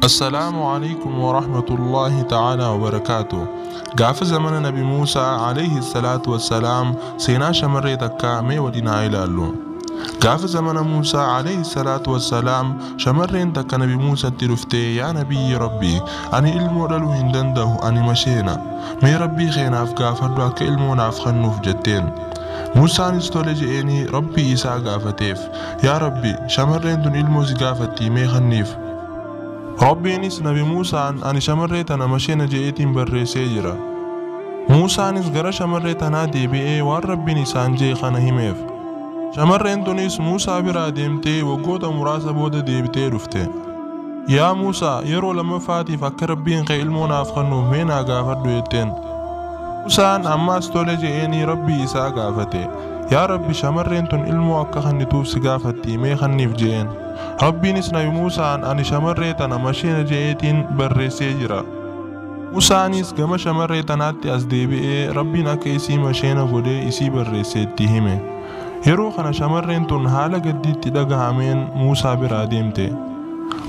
Assalaamu alaykum wa rahmatullahi ta'ala wa barakaatu. Gaafa zamana Nabi Muusaa alayhi salaatu wassalaam seenaa shamarree takkaa mee waliin haa ilaallu. Gaafa zamana Muusaa alayhi salaatu wassalaam shamarreen takka Nabi Muusatti dhuftee, yaa nabiyyi Rabbii, ani ilmoo dhaluu hin danda'u, ani masheena. Mee Rabbii keenaaf gaafadhu akka ilmoo naaf kennuuf jetteen. Muusaanis tole je'eenii Rabbii isaa gaafateef, yaa Rabbi, shamarreen tun ilmoo si gaafattii mee kenniif. Rabbiinis Nabi Muusaan ani shamarree tana masheena je'eetiin barreessee jira. Muusaanis gara shamarree tanaa deebi'ee waan Rabbiin isaan je'e kana himeef. Shamarreen tunis Muusaa biraa deemtee waggoota muraasa booda deebitee dhufte. Yaa Muusaa, yeroo lammaffaatiif akka Rabbiin kee ilmoo naaf kennuuf mee naa gaafadhu jetteen. Muusaan ammaas tole je'eenii Rabbii isaa gaafate. Yaa Rabbi, shamarreen tun ilmoo akka kennituuf si gaafattii mee kenniif je'een. Rabbiinis Nabi Muusaan ani shamarree tana masheena je'eetiin barreessee jira. Muusaanis gama shamarree tanaatti as deebi'ee Rabbiin akka isii masheena godhee isii barreesse itti hime. Yeroo kana shamarreen tun haala gaddiitti dhagahameen Muusaa biraa deemte.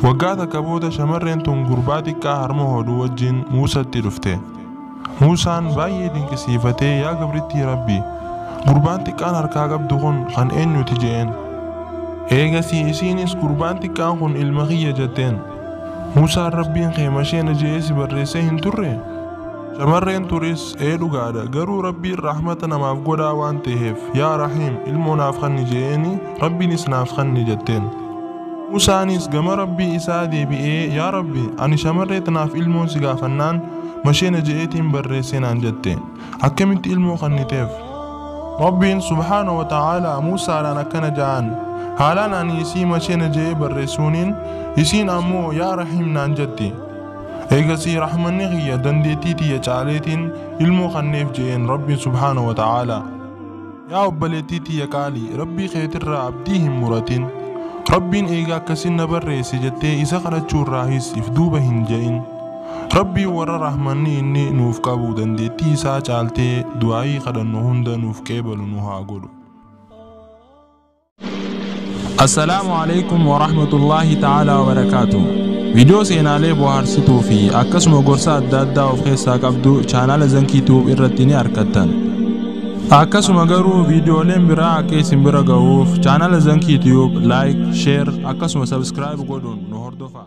Waggaa takka booda shamarreen tun gurbaa xiqqaa harma hodhu wajjin Muusatti dhufte. Muusaan baay'ee dinqisiifatee, yaa gabrittii Rabbii, gurbaan xiqqaan harkaa qabdu kun kan eenyuti je'een. Eegasii isiinis gurbaan xiqqaan kun ilma kiyya jetteen. Muusaan Rabbiin kee masheena je'ee si barreessee hin turre? Shamarreen turis ee dhugaadha, garuu Rabbiin rahmata namaaf godhaa waan ta'eef yaa Rahiim ilmoo naaf kenni je'eeni Rabbiinis naaf kenni jetteen. Muusaanis gama Rabbii isaa deebi'ee, yaa Rabbi, ani shamarree tanaaf ilmoon si gaafannaan masheena je'eetiin barreessee naan jette. Akkamitti ilmoo kenniteef? Rabbiin subhaana wa ta'ala Muusaadhaan akkana ja'an, haalaan ani isii masheena je'ee barreessuuniin isiin ammoo yaa Rahiim naan jetti. Eegasii rahmanni kiyya dandeettii tiyya caaleetiin ilmoo kenneef je'een Rabbiin subhaana wa ta'ala. Yaa obboleettii tiyya qaalii, Rabbii keetirraa abdii hin muratin. Rabbiin eega akkasin na barreesse jettee isa kadhachuurraahis if duuba hin je'in. Rabbiin warra rahmanni inni nuuf qabu dandeettii isaa caaltee du'aayii kadhannu hunda nuuf qeebalu nu haa godhu. Assalaamu alaykum wa rahmatullahi ta'ala wa barakaatu. Viidiyoo seenaalee bohaarsituu fi akkasuma gorsa adda addaa of keessaa qabdu chaanaala Zankii Tube irratti ni argattan. Akkasuma garuu viidiyooleen biraa akka isin bira ga'uuf chaanaala Zankii Tube like, share akkasuma subscribe godhuun nu hordofaa.